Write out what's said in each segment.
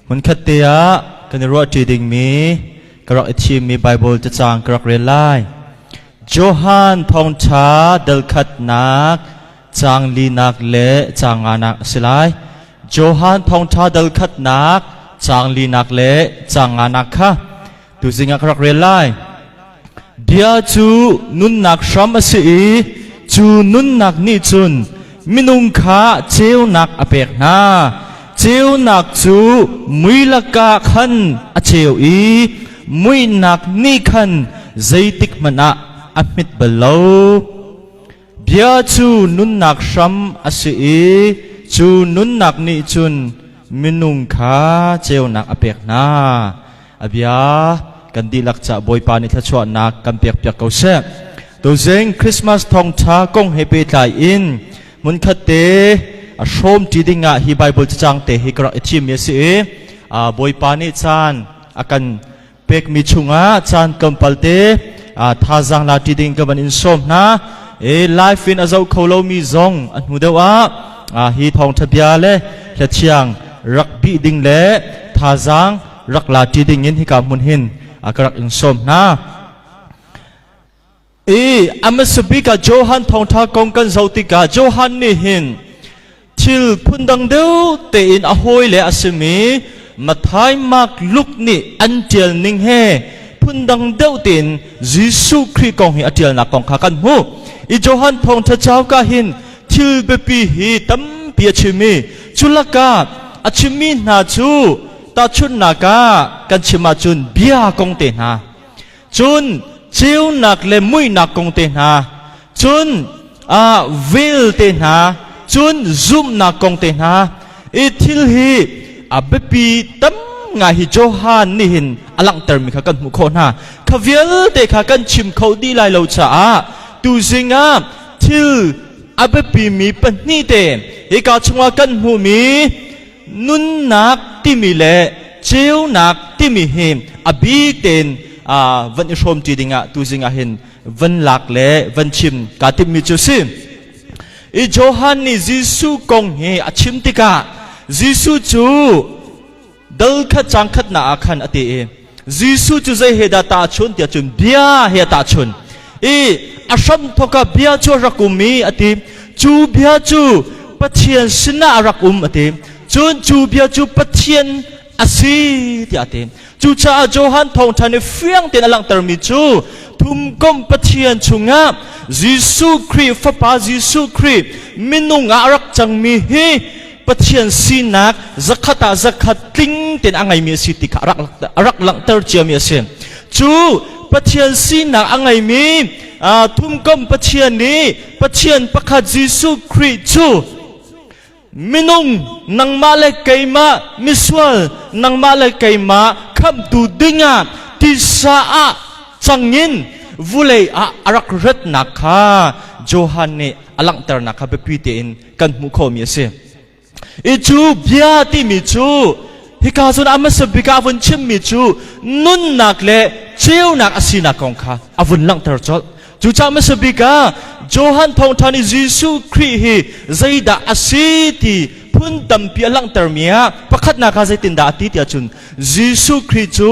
Hmunkhat te ah kan i ruahṭi dingmi ka rak i thimmi Baibal cacang ka rak rel lai. Johan thawngṭha dal khatnak caang linak le caang nganak a si lai. Johan thawngṭha dal khatnak caang linak le caang nganak kha tuzing ah ka rak rel lai. Bia cu nunnak hram a si i cu nunnak nih cun minung kha ceunak a pek hna. Ceunak cu mui lakah khan a ceu i muihnak nih khan zeitik hmanh ah a hmit bal lo. Bia cu nunnak hram a si i cu nunnak nih cun minung kha ceunak a pek hna. A bia kan dihlak ca Bawipa nih thluachuahnak kan pekpiak ko seh. Tuzing Christmas thawngṭha kong he pehtlai in hmunkhat te a hrawm ṭi ding ah hi Bible cacang te hi ka rak i thimmi a si i Bawipa nih caan a kan pekmi chungah caan tlawmpal te thazaang la ṭi ding ka van in sawm hna. E live in a zoh kho lomi zong a hnu deuh ah hi thawngṭha bia le hlathiang rak bih ding le thazaang rak la ṭi ding in hika hmun hin ka rak in sawm hna. I a hmasa bik ah Johan thawngṭha kong kan zoh tikah Johan nih hin thil phundang deuh tein a hawile a simi Matthai, Mark, Luke nih an ṭial ning he phundang deuh tein Jesuh Khrih kong hi a ṭialnak kong kha kan hmuh. I Johan thawngṭha cauk ah hin thil biapi hi tampi a chim i cu lakah a chimmi hna cu tahchunhnak ah kan chim ahcun bia kong te hna, cun ceunak le muihnak kong te hna, cun vel te hna, cun zumhnak kong te hna i thil hi a biapi tam ngai hi Johan nih hin a langhtermi kha kan hmuh khawh hna. Kha vialte kha kan chim kho dih lai lo caah tuzing ah thil a biapimi pahnih te hika chungah kan hmuhmi nunnak timi le ceunak timi hi a bik tein van i hrawmṭi dingah tuzing ah hin van lak le van chim kaa timhmi cu si. I Johan nih Jesuh kong hi a chim tikah Jesuh cu dal khat cang khatnak ah khan a ti i Jesuh cu zei he dah tahchun tiah cun bia he a tahchun i a hramthawk ah bia cu a rak um i a ti. Cu bia cu Pathian sinah a rak um a ti. Cun cu bia cu Pathian a si tiah a ti. Cucaah Johan thawngṭha nih fiang tein a langhtermi cu thumkomh Pathian chungah Jesuh Khrih Fapa Jesuh Khrih minung ah a rak cangmi hi Pathian sinak zakhat ah zakhat tling tein a ngeimi a si ti kha a rak langhter ciami a si. Cu Pathian sinak a ngeimi thumkomh Pathian nih Pathian pakhat Jesuh Khrih cu minung nangmah le keimah misual nangmah le keimah khamhtu dingah tisa ah cangin vulei ah a rak ratnak kha Johan nih a langhternak kha biapi tein kan hmuh khawhmi a si. I cu bia timi cu hika zawn a hmasa bik ah a vun chimmi cu nunnak le ceunak a sinak kong kha a vun langhter colh. Cucaah hmasa bik ah Johan thawngṭha nih Jesuh Khrih hi zeidah a si ti phun tampi a langhtermi ah pakhatnak ah zeitindah a ti tiah cun Jesuh Khrih cu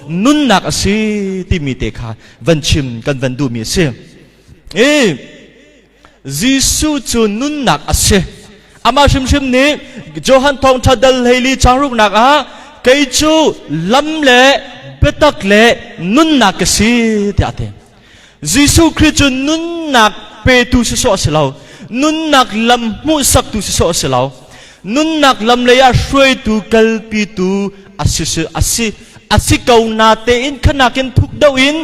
nunnak a si timi te kha van chim kan van duhmi a si. I Jesuh cu nunnak a si. Amah hrimhrim nih Johan Thawngṭha dal 14 caang ruknak ah kei cu lam le biatak le nunnak ka si tiah a ti. Jesuh Khrih cu nunnak petu sawsawh a si lo. Nunnak lam hmuhsaktu sawsawh a si lo. Nunnak lam lei ah hruaitu kalpitu a si a si a si ko natein khanakin thuk deuh in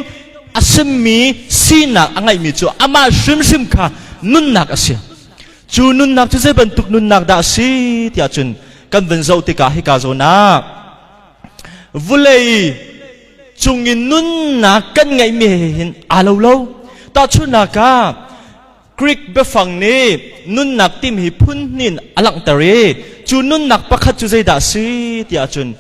a simmi sinak a ngeihmi cu amah hrimhrim kha nunnak a si. Cu nunnak cu zei bantuk nunnak dah a si tiah cun kan vun zoh tikah hika zawn ah vulei cungin nunnak kan ngeihmi he hin aa lo lo. Tahchunhnak ah Greek biafang nih nunnak timi hi phun hnih in a langhter i cu nunnak pakhat cu zeidah a si tiah cun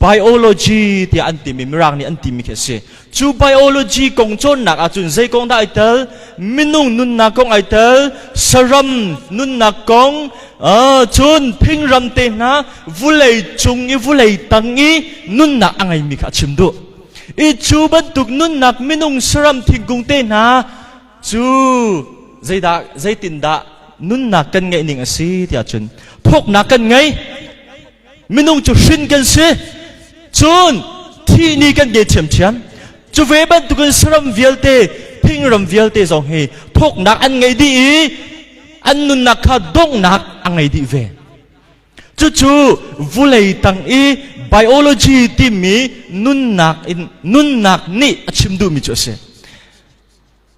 biology tiah an timi Mirang nih an timi khi a si. Cu biology kong cawnnak ahcun zei kong dah ai tel? Minung nunnak kong ai tel, saram nunnak kong, Cun thingram te hna vulei cung i vulei tang i nunnak a ngeimi kha a chim duh. I cu bantuk nunnak minung saram thingkung te hna cu zeidah zeitindah nunnak kan ngeih ning a si tiah cun thawknak kan ngei. Minung cu hrin kan si. Cun thih ni kan ngei ṭhiamṭhiam. Cu ve bantukin saram vialte, thingram vialte zong hi thawknak an ngei dih i an nunnak kha donghnak a ngei dih ve. Cucu vulei tang i biology timi nunnak in nunnak nih a chim duhmi cu a si.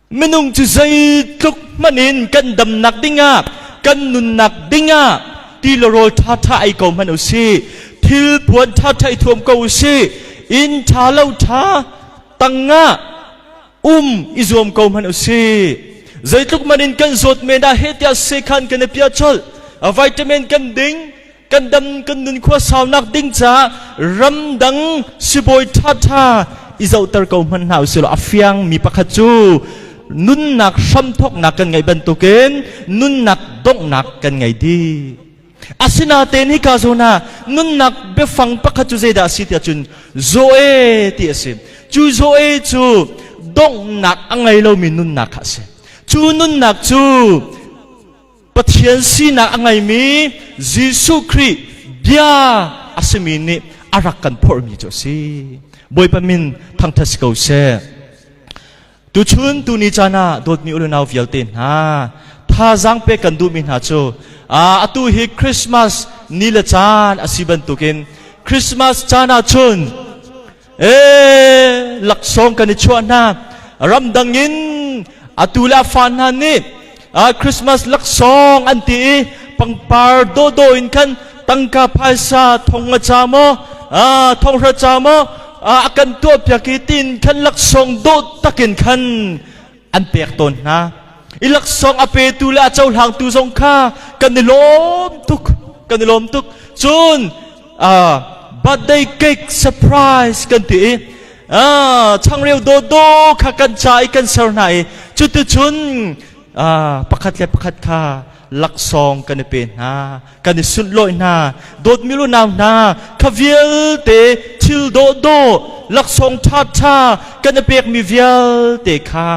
Minung cu zeitluk hmanh in kan damnak dingah, kan nunnak dingah ti le rawl ṭhaṭha ei ko hmanh u sih, thil puan ṭhaṭha i thuam ko u sih, inn ṭha lo ṭha tangah um i zuam ko hmanh u sih. Zeitluk hmanh in kan zawt men ah heh tiah sekhan kan i piah colh, vitamin kan ding, kan dam kan nun khua saunak ding caah ramdang sibawi ṭhaṭha i zohter ko hmanh hna usih law a fiang mi pakhat cu nunnak hramthawknak kan ngeih bantukin nunnak donghnak kan ngei dih. Asinain hika zawn ah nunnak biafang pakhat cu zeidah a si tiah cun Zoe ti a si. Cu Zoe cu donghnak a ngei lomi nunnak kha a si. Cu nunnak cu Pathian sinak a ngeimi Jesuh Khrih bia a simi nih a rak kan phorhmi cu a si. Bawipa min thangṭhat si ko seh. Tuchun tuni caan ah dawtmi u le nau vialte hna thazaang pek kan duhmi hna cu atu hi Christmas ni le caan a si bantukin Christmas caan ah cun ee laksawng kan i chuah hna ramdang in atu le a fa hna nih Christmas laksawng an ti i pangpar dawhdawh in khan tangka phaisa thong a ca maw thonghra ca maw a kan tuahpiak i tin khan laksawng dawh takin khan an pek tawn hna. I laksawng a petu le a cohlangtu zong kha kan i lawm tuk, kan i lawm tuk. Cun birthday cake surprise kan ti i changreu dawdawh kha kan ca i kan ser hna i cuticun pakhat le pakhat kha laksawng kan i pe hna, kan i sunhlawih hna. Dawtmi unau hna, kha vialte thil dawhdawh laksawng ṭhaṭha kan i pekmi vialte kha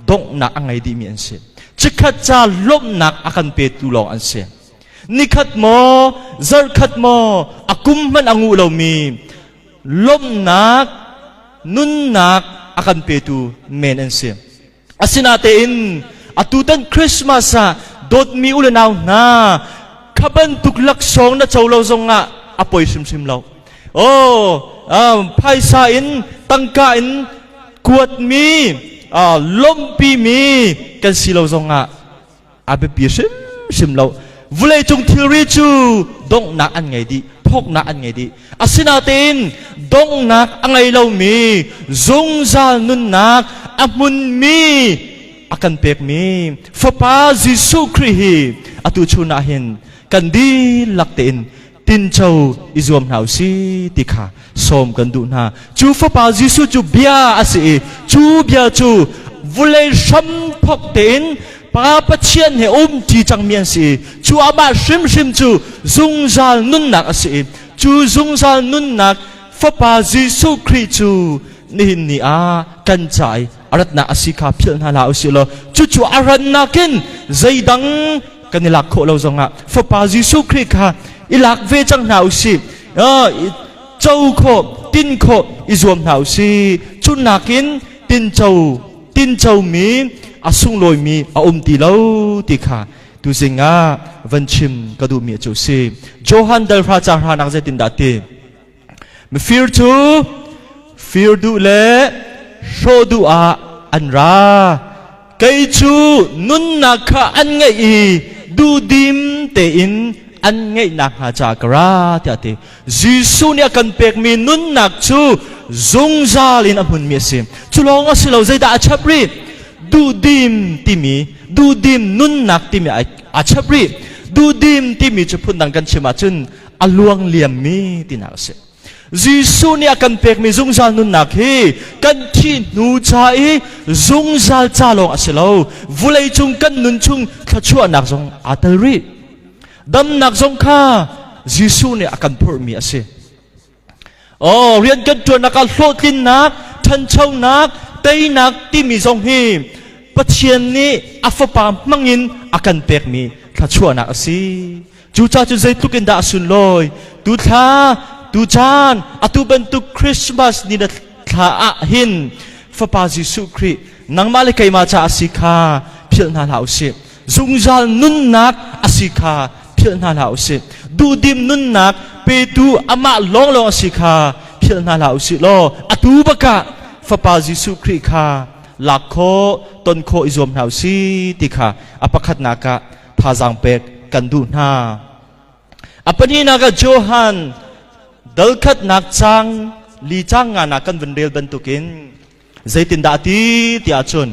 donghnak a ngei dihmi an si. Chikkhat ca lawmhnak a kan petu lawng an si. Nikhat maw, zarhkhat maw, a kum hmanh a nguh lomi lawmhnak, nunnak a kan petu men an si. Asinatein atutan Christmas ah dawtmi u le nau hna kha bantuk laksawng na co lo zongah a poi hrimhrim lo. Oh, phaisa in tangka in kuatmi lawmhpimi kan si lo zongah a biapi hrimhrim lo. Vawleicung thilri cu donghnak an ngei dih, thawknak an ngei dih. Asinain donghnak a ngei lomi zungzal nunnak a hmunmi a kan pekmi Fapa Jesuh Khrih hi atu chun ah hin kan dihlak tein tinco i zuam hna u si ti kha sawm kan duh hna. Cu Fapa Jesuh cu bia a si i cu bia cu vulei hramthawk tein Pa Pathian he umṭi cangmi an si i cu amah hrimhrim cu zungzal nunnak a si i cu zungzal nunnak Fapa Jesuh Khrih cu nihin ni ah kan ca i a ratnak a si kha philh hna hlah u sih law cucu a rannak in zeidang kan i lak khawh lo zongah Fapa Jesuh Khrih kha i lak ve cang hna u sih, co khawh tin khawh i zuam hna u sih. Cu nakin tinco tincomi a sunglawimi a um ti lo ti kha tuzing ah van chim ka duhmi cu si. Johan dal hra ca hra nak zeitindah ti? Mifir cu fir duh le hrawh duh ah an ra. Kei cu nunnak kha an ngeih i duhdim tein an ngeih nakhnga caah ka ra tiah a ti. Jesuh nih a kan pekmi nunnak cu zungzal in a hmunmi a si. Cu lawng a si lo, zeidah a chap rih? Duhdim timi, duhdim nunnak timi a chap rih. Duhdim timi cu phundang kan chim ahcun a luang liammi tinak a si. Jesuh nih a kan pekmi zungzal nunnak hi kan thih hnu ca i zungzal ca lawng a si lo. Vawleicung kan nun chung thluachuahnak zong aa tel rih. Damnak zong kha Jesuh nih a kan phurhmi a si. Oh, rian kan ṭuannak ah hlawhtlinnak, ṭhanchonak, teinak timi zong hi Pathian nih a fapa hmangin a kan pekmi thluachuahnak a si. Cucaah cu zeitluk in dah a sunlawi. Tu thla, tu caan, atu bantuk Christmas ni na thla ah hin Fapa Jesuh Khrih nangmah le keimah ca a si kha philh hna hlah usih. Zungzal nunnak a si kha philh hna hlah usih. Duhdim nunnak petu amah lawnglawng a si kha philh hna hlah usih law atu bakah Fapa Jesuh Khrih kha lak khawh, ton khawh i zuam hna usih ti kha a pakhatnak ah thazaang pek kan duh hna. A pahnihnak ah Johan dalkhatnak cang li cang nga nak kan vun rel bantukin zeitindah a ti tiah cun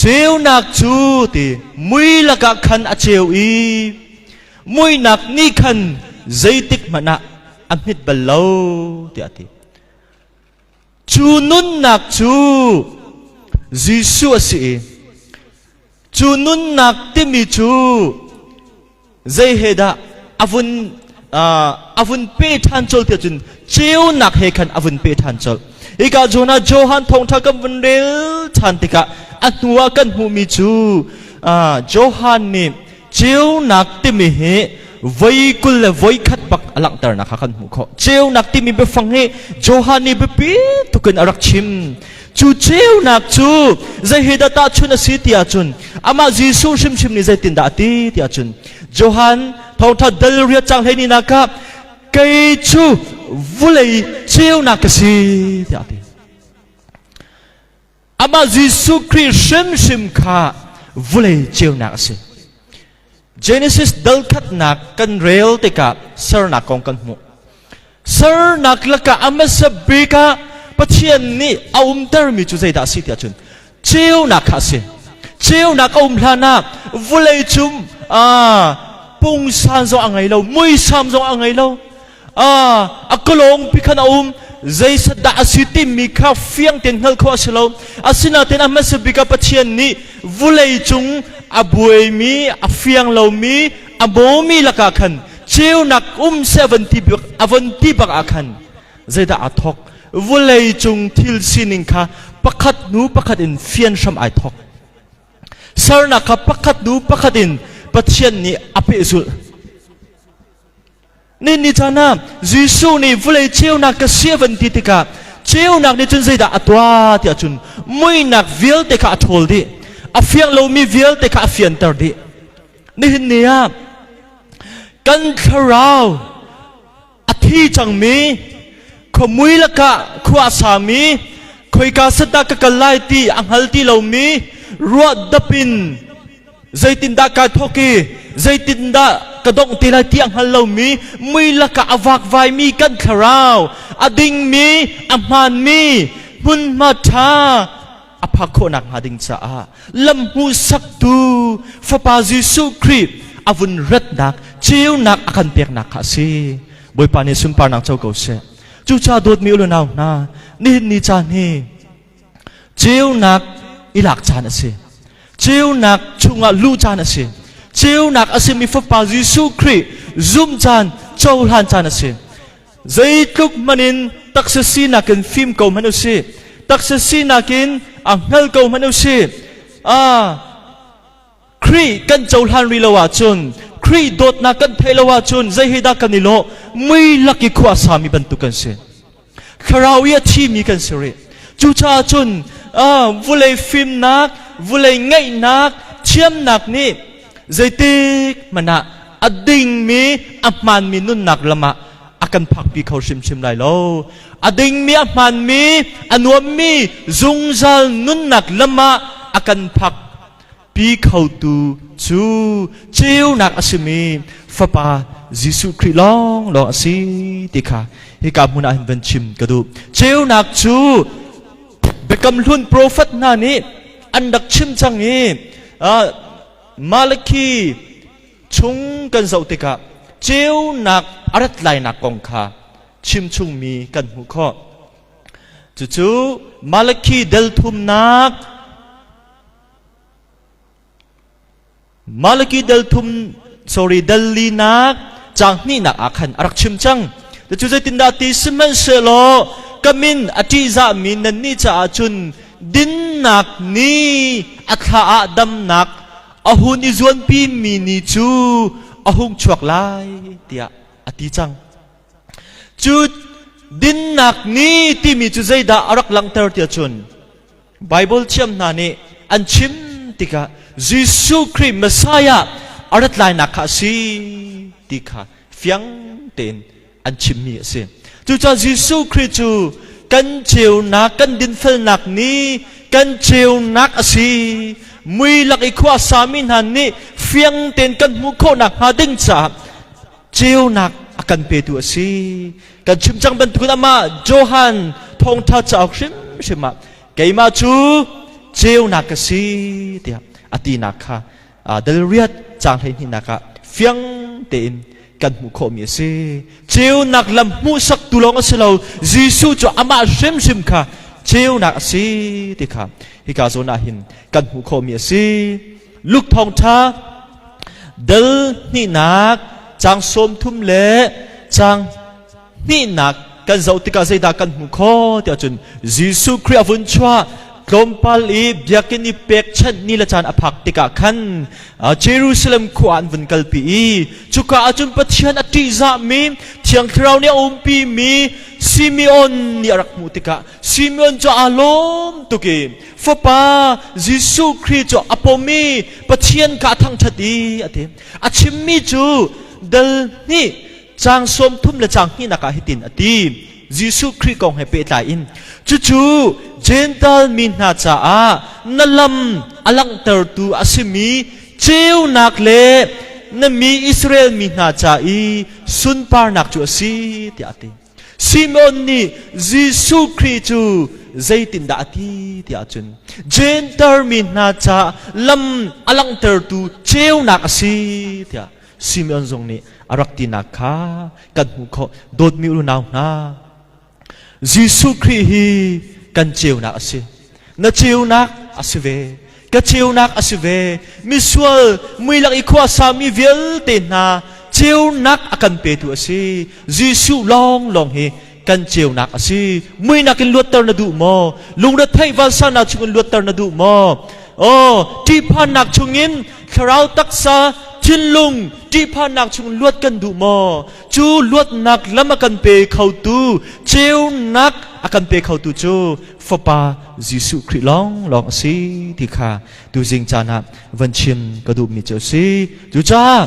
Ceunak cu ti mui lakah khan a ceu i muihnak nih khan zeitik hmanh ah a hmit bal lo tiah a ti. Cu nunnak cu Jesuh a si i cu nunnak timi cu zei he dah a vun a vun pe ṭhan colh tiah cun ceunak he khan a vun pe ṭhan colh. Hika zawn ah Johan thawngṭha kan vun rel ṭhan tikah a hnu ah kan hmuhmi cu Johan nih ceunak timi hi voi 21 bak a langhternak kha kan hmuh khawh. Ceunak timi biafang hi Johan nih biapi tuk in a rak chim. Cu ceunak cu zei he dah tahchunh a si ti ahcun amah Jesuh hrimhrim nih zeitindah a ti ti ahcun Johan thawngṭha dal riat cang hlei ni nak ah kei cu vulei ceunak ka si tiah a ti. Amah Jesuh Khrih hrimhrim kha vulei ceunak a si. Genesis dal khatnak kan rel tikah sernak kong kan hmuh. Sernak lakah a hmasa bik ah Pathian nih a umtermi cu zeidah a si tiah cun ceunak kha a si. Ceunak a um hlan ah vawlei cung pungsan zong a ngei lo, muisam zong a ngei lo. A kalawng pi khan a um zeisat dah a si timi kha fiang tein hngalh khawh a si lo. Asinain a hmasa bik ah Pathian nih vulei cung a buaimi, a fiang lomi, a mawmi lakah khan ceunak um seh a von ti bak ah khan zeidah aa thawk? Vulei cung thil sining kha pakhat hnu pakhat in fian hram ai thawk. Sernak kha pakhat hnu pakhat in Pathian nih a pehzulh. Ni ni caan ah Jesuh nih vawlei ceunak ka si a van ti tikah ceunak nih cun zeidah a tuah tiah cun muihnak vialte kha a ṭhawl dih. A fiang lomi vialte kha a fianter dih. Nihin ni ah kan thlarau a thi cangmi khuamui lakah khua a sami khoika set dah ka kal lai ti a hngal ti lomi ruah dap in zeitindah kai thawk i zeitindah ka dongh te lai ti a hngal lomi mui lakah a vakvaimi kan thlarau a dingmi a hmaanmi hmunhma ṭha a phak khawhnak hnga ding caah lam hmuhsaktu Fapa Jesuh Khrih a vun ratnak ceunak a kan peknak kha a si. Bawipa nih sunparnak co ko seh. Cucaah dawtmi u le nau hna, nihin ni caan hi Ceunak i lak caan a si. Ceunak chungah luh caan a si. Ceunak a simi Fapa Jesuh Khrih zumh caan, cohlan caan a si. Zeitluk hmanh in taksa sinak in fim ko hmanh u sih. Taksa sinak in a hngal ko hmanh u sih. Ah, Khrih kan cohlan rih lo ahcun, Khrih dawtnak kan theih lo ahcun zei he dah kan i lawh? Mui lak i khua a sami bantuk kan si. Thlarau i a thimi kan si rih. Cucaah cun vulei fimnak, vulei ngeihnak, thiamnak nih zeitik hmanh ah a dingmi, a hmaanmi nunnak lam ah a kan phakpi kho hrimhrim lai lo. A dingmi, a hmaanmi, a nuammi zungzal nunnak lam ah a kan phak pi khotu cu ceunak a simi Fapa Jesuh Khrih lawnglawng a si ti kha hika hmun ah hin van chim ka duh. Ceunak cu Biakam Hlun profet hna nih an rak chim cang i Malakhi chung kan zoh tikah ceunak a rat lainak kong kha chim chungmi kan hmuh khawh. Cucu Malakhi del thumnak. Malaki dal thum sorry dal linak caang hnihnak ah khan a rak chim cang. Cu zeitindah ti sihmanhsehlaw ka min a ṭihzahmi nannih caah cun dinnak ni a thla ah damnak a hun i zuanpimi ni cu a hung chuak lai tiah a ti cang. Cu dinnak ni timi cu zeidah a rak langhter tiah cun Baibal thiam hna nih an chim tikah Jesuh Khrih Messiah a rat lainak kha a si ti kha fiang tein an chimmi a si. Cucaah Jesuh Khrih cu kan ceunak, kan dinfelnak ni, kan ceunak a si. Mui lak i khua sami hna nih fiang tein kan hmuh khawhnak hnga ding caah ceunak a kan petu a si. Kan chim cang bantukin amah Johan thawngṭha cauk hrimhrim ah keimah cu ceunak ka si tiah a tinak kha dal riat caang 12nak ah fiang tein kan hmuh khawhmi a si. Ceunak lam hmuhsaktu lawng a si lo, Jesuh cu amah hrimhrim kha ceunak a si ti kha hika zawn ah hin kan hmuh khawhmi a si. Luke thawngṭha dal hnihnak caang 30 le caang hnihnak kan zoh tikah zeidah kan hmuh khawh tiah cun Jesuh Khrih a vun chuah tlawmpal i biakinn i pekchanh ni le caan a phak tikah khan Jerusalem khua an vun kalpi i cuka ah cun Pathian a ṭihzahmi Thiang Thlarau nih a umpimi Simeon nih a rak hmuh tikah Simeon cu aa lawm tuk i Fapa Jesuh Khrih cu a pom i Pathian kha a thangṭhat i a ti. A chimmi cu dal hnih caang 30 le caang hnihnak ah hitin a ti. Jesuh Khrih kong he pehtlai in cucu Jentail mi hna caah na lam a langhtertu a simi ceunak le na mi Israel mi hna ca i sunparnak cu a si tiah a ti. Simeon nih Jesuh Khrih cu zeitindah a ti tiah cun Jentail mi hna ca lam a langhtertu ceunak a si tiah Simeon zong nih a rak tinak kha kan hmuh khawh. Dawtmi unau hna, Jesuh Khrih hi kan ceunak a si. Na ceunak a si ve. Ka ceunak a si ve. Misual muilak i khua sami vialte hna ceunak a kan petu a si. Jesuh lawnglawng hi kan ceunak a si. Muinak in luatter na duh maw? Lungretheih vansannak chungin luatter na duh maw? Oh, ṭihphannak chungin thlarau taksa thinlung ṭihphannak chung luat kan duh maw? Cu luatnak lam a kan pe khotu, ceunak a kan pe khotu cu Fapa Jesuh Khrih lawnglawng a si ti kha tuzing caan ah van chim ka duhmi cu a si. Cucaah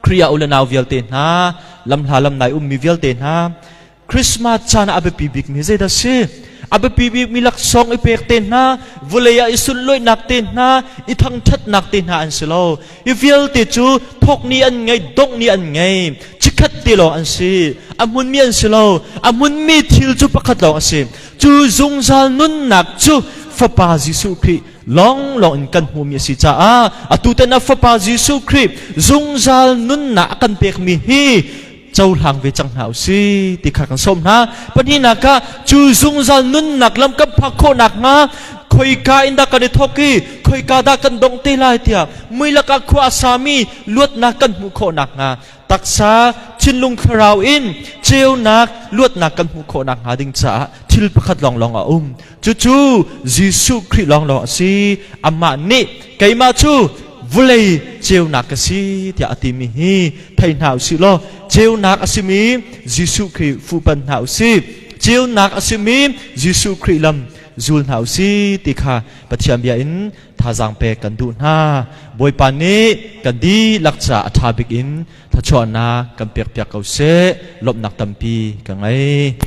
Khrih ah u le nau vialte hna, lamhla lamnai ummi vialte hna, Christmas caan ah a biapi bikmi zeidah si? A biapi bikmi laksawng i pek te hna, vawlei ah i sunlawihnak te hna, i thangṭhatnak te hna an si lo. Hi vialte cu thawk ni an ngei, dongh ni an ngei. Chikkhat te lawng an si. A hmunmi an si lo. A hmunmi thil cu pakhat lawng a si. Cu zungzal nunnak cu Fapa Jesuh Khrih lawnglawng in kan hmuhmi a si caah atu tan ah Fapa Jesuh Khrih zungzal nunnak a kan pekmi hi cohlang ve cang hna u si ti kha kan sawm hna. Pahnihnak ah cu zungzal nunnak lam kan phak khawh nakhnga khoika in dah kan i thawk i khoika dah kan dongh te lai tiah mui lakah khua a sami luatnak kan hmuh khawh nakhnga taksa thinlung thlarau in ceunak luatnak kan hmuh khawh nakhnga ding caah thil pakhat lawnglawng a um. Cucu Jesuh Khrih lawnglawng a si. Amah nih keimah cu vulei ceunak ka si tiah a timi hi thei hna usih law ceunak a simi Jesuh Khrih fuhpan hna usih. Ceunak a simi Jesuh Khrih lam zul hna usih ti kha Pathian bia in thazaang pek kan duh hna. Bawipa nih kan dihlak caah a ṭha bik in thluachuahnak kan pekpiak ko seh. Lawmhnak tampi ka ngei.